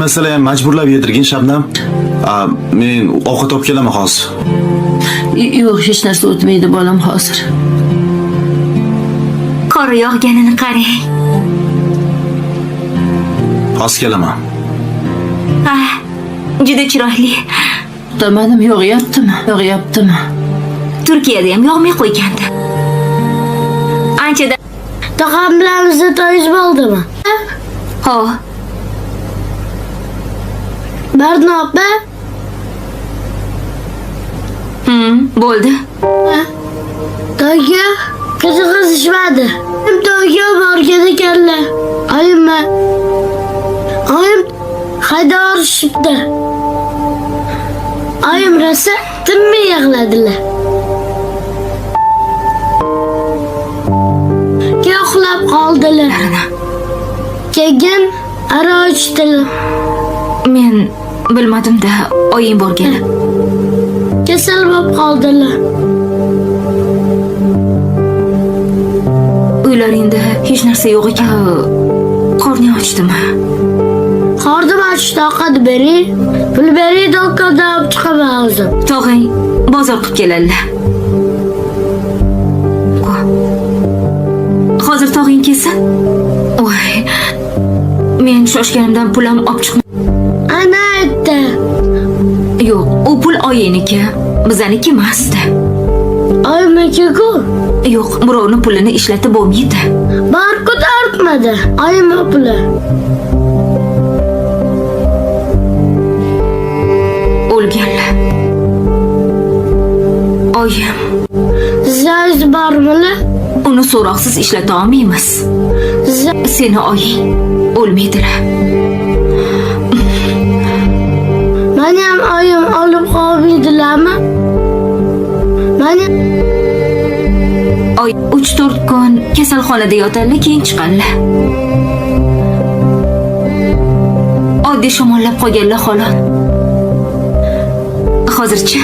Yemasalar ham majburlab yedirgin, Shabnam. A, men ovqat olib kelaman hozir. Yo'q, hech narsa o'tmaydi bolam hozir. Qor yog'ganini qarang. Hozir kelaman. Ha, juda chiroyli. To'xtamadim, yog'yaptimi? Yog'yaptimi? Turkiyada ham yog'may qo'ygandi. Anchadan Tog'am bilan bizni to'yingiz bo'ldimi? Ho, Barno opa? Bo'ldi. To'yga qiziqishmadi. To'yga borgan ekanlar. Oyimmi? Oyim hayda orishibdi. Oyim rosa tinmay yig'ladilar. Keyin uxlab qoldilar. Keyin aroq ichdilar. Men bilmadim-da, oying borgani. Kasal bo'lib qoldilar. Uylaringda hech narsa yo'q ekan. Qorning ochdimi? Qornim ochdi, ovqat bering. Pul bering, do'kondan olib chiqaman o'zim. Tog'ang bozor qilib keladilar. Hozir tog'ing kelsin. Voy. Men shoshganimdan pul ham olib chiqma. Ana aytdi. Yo'q, u pul oyingniki, bizaniki emasdi. Oyimniki-ku. Yo'q, birovni pulini ishlatib bo'lmaydi. Borib tortmadi. Oyim puli. O'lganlar. Oyim, Siz bormili? Uni so'roqsiz ishlata olmaymiz. Seni oying o'lmaydilar. Meni ham oyim olib qolmaydilarmi? Meni Oy 3-4 kun kasalxonada yotadilar, keyin chiqadilar. Oddiy shamollab qolganlar xolos. Hozircha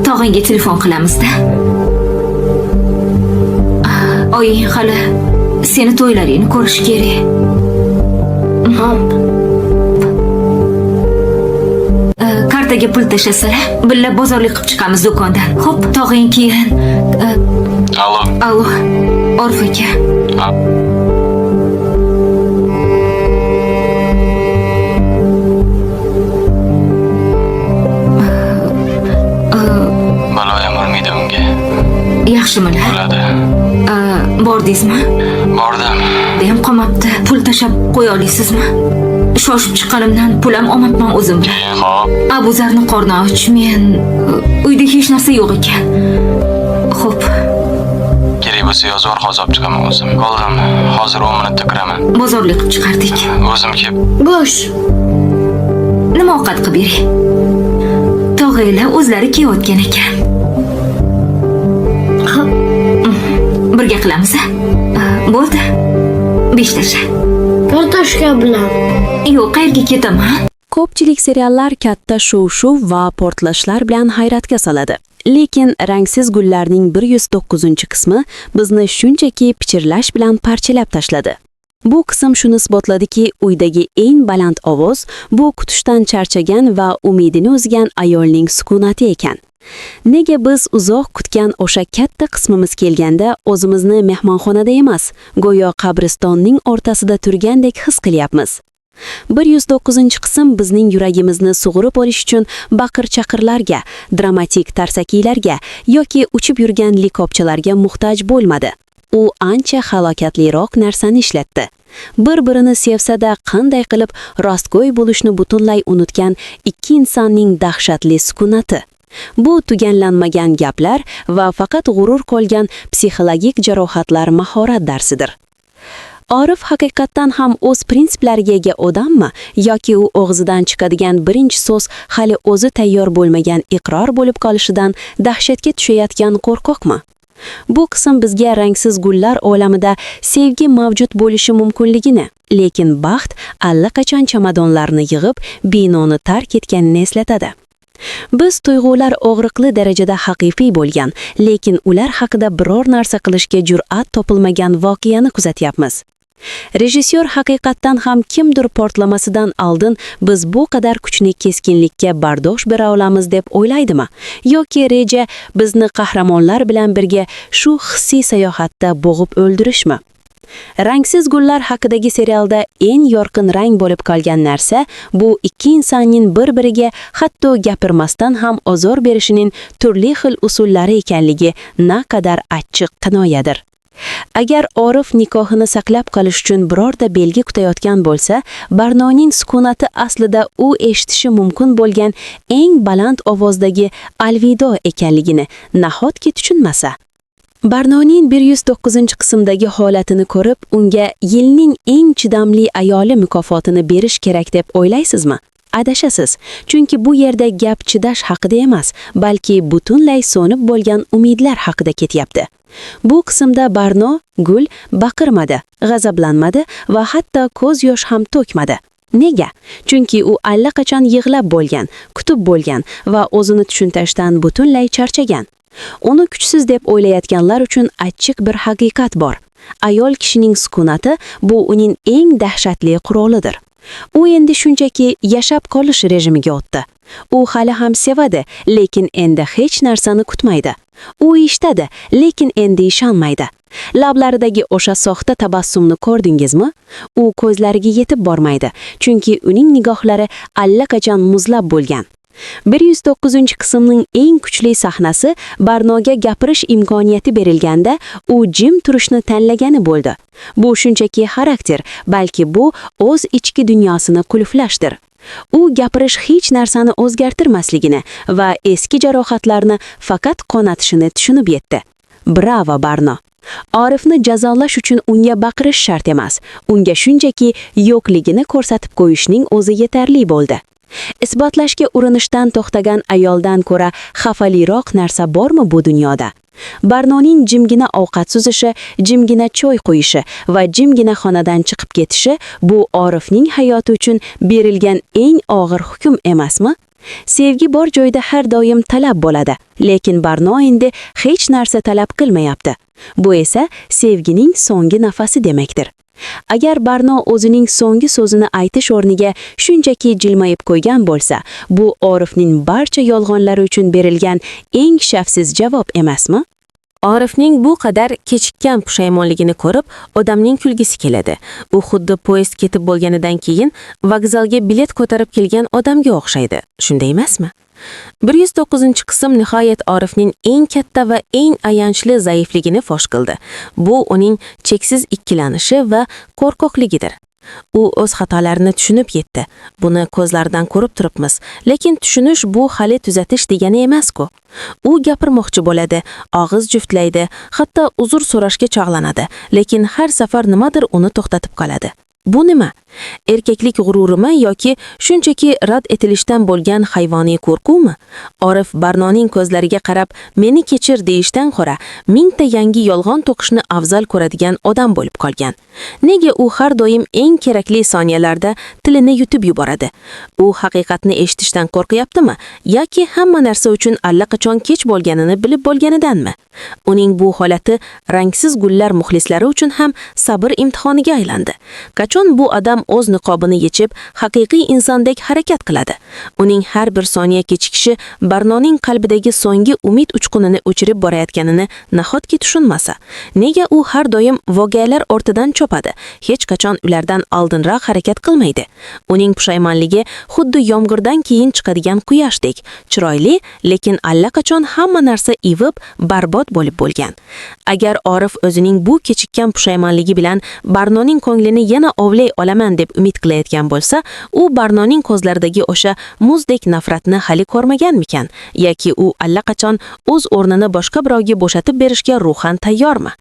tog'angga telefon qilamiz-da. Oying hali seni to'ylaringni ko'rish kerak. Hop. Kartaga pul tashlasalar, birga bozorlik qilib chiqamiz do'kondan. Xo'p, tog'ang keyin Allo. Allo, Orif aka. Ha. Baloyam urmaydi unga. Yaxshimilar? Bo'ladi. Bordingizmi? Bordim. Ham qolmabdi. Pul tashlab qo'ya olasizmi? Shoshib chiqqanimdan pul ham olmabman o'zim bilan. Keyin hop. Abuzarni qorni och, men uyda hech narsa yo'q ekan. Xo'p, Kerak bo'lsa yozib yubor, hozir olib chiqaman o'zim. Bo'ldim. Hozir 10 minutda kiraman. Bozorlik qilib chiqardik. O'zim kelib Go'sht. Nima ovqat qilib beray? Tog'anglar o'zlari kelayotgan ekan. Hop. Birga qilamiz, a? Bo'ldi. 5 tasha. Kartoshka bilan. Yo'q, qayerga ketaman? Ko'pchilik seriallar katta shov-shuv va portlashlar bilan hayratga soladi. Lekin Rangsiz gullarning 109-qismi bizni shunchaki pichirlash bilan parchalab tashladi. Bu qism shuni isbotladiki, uydagi eng baland ovoz bu kutishdan charchagan va umidini uzgan ayolning sukunati ekan. Nega biz uzoq kutgan o'sha katta qismimiz kelganda o'zimizni mehmonxonada emas, go'yo qabristonning o'rtasida turgandek his qilyapmiz? 109-qism bizning yuragimizni sug'urib olish uchun baqir-chaqirlarga, dramatik tarsakilarga yoki uchib yurgan likopchalarga muhtoj bo'lmadi. U ancha halokatliroq narsani ishlatdi. Bir-birini sevsa-da, qanday qilib rostgo'y bo'lishni butunlay unutgan ikki insonning dahshatli sukunati. Bu tugallanmagan gaplar va faqat g'urur qolgan psixologik jarohatlar mahorat darsidir. Orif haqiqatdan ham o'z prinsiplariga ega odammi yoki u og'zidan chiqadigan birinchi so'z hali o'zi tayyor bo'lmagan iqror bo'lib qolishidan dahshatga tushayotgan qo'rqoqmi? Bu qism bizga rangsiz gullar olamida sevgi mavjud bo'lishi mumkinligini, lekin baxt allaqachon chamadonlarni yig'ib, binoni tark etganini eslatadi. Biz tuyg'ular og'riqli darajada haqiqiy bo'lgan, lekin ular haqida biror narsa qilishga jur'at topilmagan voqeani kuzatyapmiz. Rejissyor haqiqatdan ham kimdir portlamasidan oldin biz bu qadar kuchli keskinlikka bardosh bera olamiz deb o'ylaydimi? Yoki reja bizni qahramonlar bilan birga shu hissiy sayohatda bo'g'ib o'ldirishmi? Rangsiz gullar haqidagi serialda eng yorqin rang bo'lib qolgan narsa bu ikki insonning bir-biriga hatto gapirmasdan ham ozor berishining turli xil usullari ekanligi naqadar achchiq kinoyadir. Agar Orif nikohini saqlab qolish uchun birorta belgi kutayotgan bo'lsa, Barnoning sukunati aslida u eshitishi mumkin bo'lgan eng baland ovozdagi alvido ekanligini nahotki tushunmasa? Barnoning 109-qismdagi holatini ko'rib, unga yilning eng chidamli ayoli mukofotini berish kerak deb o'ylaysizmi? Adashasiz. Chunki bu yerda gap chidash haqida emas, balki butunlay so'nib bo'lgan umidlar haqida ketyapti. Bu qismda Barno Gul baqirmadi, g'azablanmadi va hatto ko'z yosh ham to'kmadi. Nega? Chunki u allaqachon yig'lab bo'lgan, kutib bo'lgan va o'zini tushuntirishdan butunlay charchagan. Uni kuchsiz deb o'ylayotganlar uchun achchiq bir haqiqat bor. Ayol kishining sukunati bu uning eng dahshatli qurolidir. U endi shunchaki yashab qolish rejimiga o'tdi. U hali ham sevadi, lekin endi hech narsani kutmaydi. U eshitadi, lekin endi ishonmaydi. Lablaridagi o'sha soxta tabassumni ko'rdingizmi? U ko'zlariga yetib bormaydi, chunki uning nigohlari allaqachon muzlab bo'lgan. 109-qismning eng kuchli sahnasi Barnoga gapirish imkoniyati berilganda u jim turishni tanlagani bo'ldi. Bu shunchaki xarakter, balki bu o'z ichki dunyosini qulflashdir. U gapirish hech narsani o'zgartirmasligini va eski jarohatlarni faqat qonatishini tushunib yetdi. Bravo, Barno! Orifni jazolash uchun unga baqirish shart emas. Unga shunchaki yo'qligini ko'rsatib qo'yishning o'zi yetarli bo'ldi. Isbotlashga urinishdan to'xtagan ayoldan ko'ra xafaliroq narsa bormi bu dunyoda? Barnoning jimgina ovqat suzishi, jimgina choy qo'yishi va jimgina xonadan chiqib ketishi bu Orifning hayoti uchun berilgan eng og'ir hukm emasmi? Sevgi bor joyda har doim talab bo'ladi, lekin Barno endi hech narsa talab qilmayapti. Bu esa sevgining so'nggi nafasi demakdir. Agar Barno o'zining so'nggi so'zini aytish o'rniga shunchaki jilmayib qo'ygan bo'lsa, bu Orifning barcha yolg'onlari uchun berilgan eng shafsiz javob emasmi? Orifning bu qadar kechikkan pushaymonligini ko'rib, odamning kulgisi keladi. U xuddi poyezd ketib bo'lganidan keyin vokzalga bilet ko'tarib kelgan odamga o'xshaydi. Shunday emasmi? 109-qism nihoyat Orifning eng katta va eng ayanchli zaifligini fosh qildi. Bu uning cheksiz ikkilanishi va qo'rqoqligidir. U o'z xatolarini tushunib yetdi. Buni ko'zlaridan ko'rib turibmiz. Lekin tushunish bu hali tuzatish degani emas-ku. U gapirmoqchi bo'ladi, og'iz juftlaydi, hatto uzr so'rashga chog'lanadi, lekin har safar nimadir uni to'xtatib qoladi. Bu nima? Erkaklik g'ururimi yoki shunchaki rad etilishdan bo'lgan hayvoniy qo'rquvmi? Orif Barnoning ko'zlariga qarab, "Meni kechir" deyishdan ko'ra, mingta yangi yolg'on to'qishni afzal ko'radigan odam bo'lib qolgan. Nega u har doim eng kerakli soniyalarda tilini yutib yuboradi? U haqiqatni eshitishdan qo'rqyaptimi yoki hamma narsa uchun allaqachon kech bo'lganini bilib bo'lganidanmi? Uning bu holati rangsiz gullar muxlislari uchun ham sabr imtihoniga aylandi. Qachon bu odam o'z niqobini yechib, haqiqiy insondek harakat qiladi? Uning har bir soniya kechikishi Barnoning qalbidagi so'nggi umid uchqunini o'chirib borayotganini nahotki tushunmasa? Nega u har doim voqealar ortidan chopadi? Hech qachon ulardan oldinroq harakat qilmaydi. Uning pushaymonligi xuddi yomg'irdan keyin chiqadigan quyoshdek, chiroyli, lekin allaqachon hamma narsa ivib, barbod bo'lib bo'lgan. Agar Orif o'zining bu kechikkan pushaymonligi bilan Barnoning ko'nglini yana ovlay olaman deb umid qilayotgan bo'lsa, u Barnoning ko'zlaridagi o'sha muzdek nafratni hali ko'rmaganmikan yoki u allaqachon o'z o'rnini boshqa birovga bo'shatib berishga ruhan tayyormi?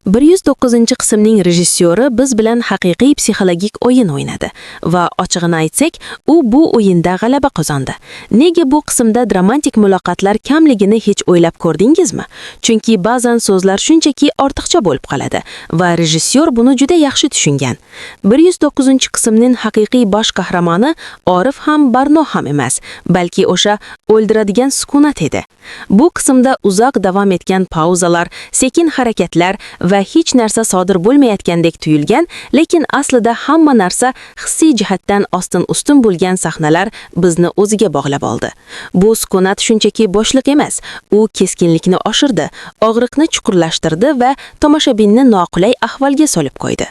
109-qismning rejissyori biz bilan haqiqiy psixologik o'yin o'ynadi va ochig'ini aytsak, u bu o'yinda g'alaba qozondi. Nega bu qismda dramatik muloqotlar kamligini hech o'ylab ko'rdingizmi? Chunki ba'zan so'zlar shunchaki ortiqcha bo'lib qoladi va rejissyor buni juda yaxshi tushungan. 109-qismning haqiqiy bosh qahramoni Orif ham, Barno ham emas, balki o'sha o'ldiradigan sukunat edi. Bu qismda uzoq davom etgan pauzalar, sekin harakatlar va va hech narsa sodir bo'lmayotgandek tuyulgan, lekin aslida hamma narsa hissiy jihatdan ostin-ustun bo'lgan sahnalar bizni o'ziga bog'lab oldi. Bu sukunat shunchaki bo'shliq emas, u keskinlikni oshirdi, og'riqni chuqurlashtirdi va tomoshabinni noqulay ahvolga solib qo'ydi.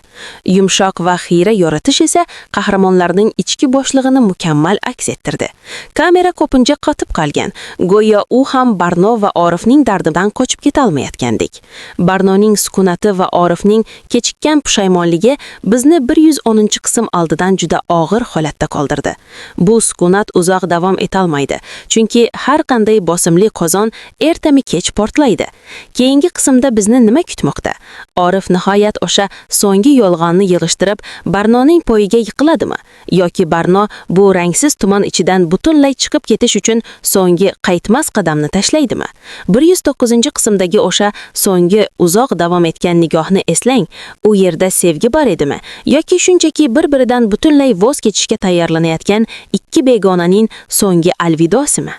Yumshoq va xiyra yoritish esa qahramonlarning ichki bo'shlig'ini mukammal aks ettirdi. Kamera ko'pincha qotib qolgan, go'yo u ham Barno va Orifning dardidan qochib ketolmayotgandek. Barnoning sukunati va Orifning kechikkan pushaymonligi bizni 110-qism oldidan juda og'ir holatda qoldirdi. Bu sukunat uzoq davom etolmaydi, chunki har qanday bosimli qozon ertami kech portlaydi. Keyingi qismda bizni nima kutmoqda? Orif nihoyat o'sha so'nggi yolg'onni yig'ishtirib, Barnoning poyiga yiqiladimi? Yoki Barno bu rangsiz tuman ichidan butunlay chiqib ketish uchun so'nggi qaytmas qadamni tashlaydimi? 109-qismdagi o'sha so'nggi uzoq davom etgan nigohni eslang. U yerda sevgi bor edimi yoki shunchaki bir-biridan butunlay voz kechishga tayyorlanayotgan ikki begonaning so'nggi alvidosimi?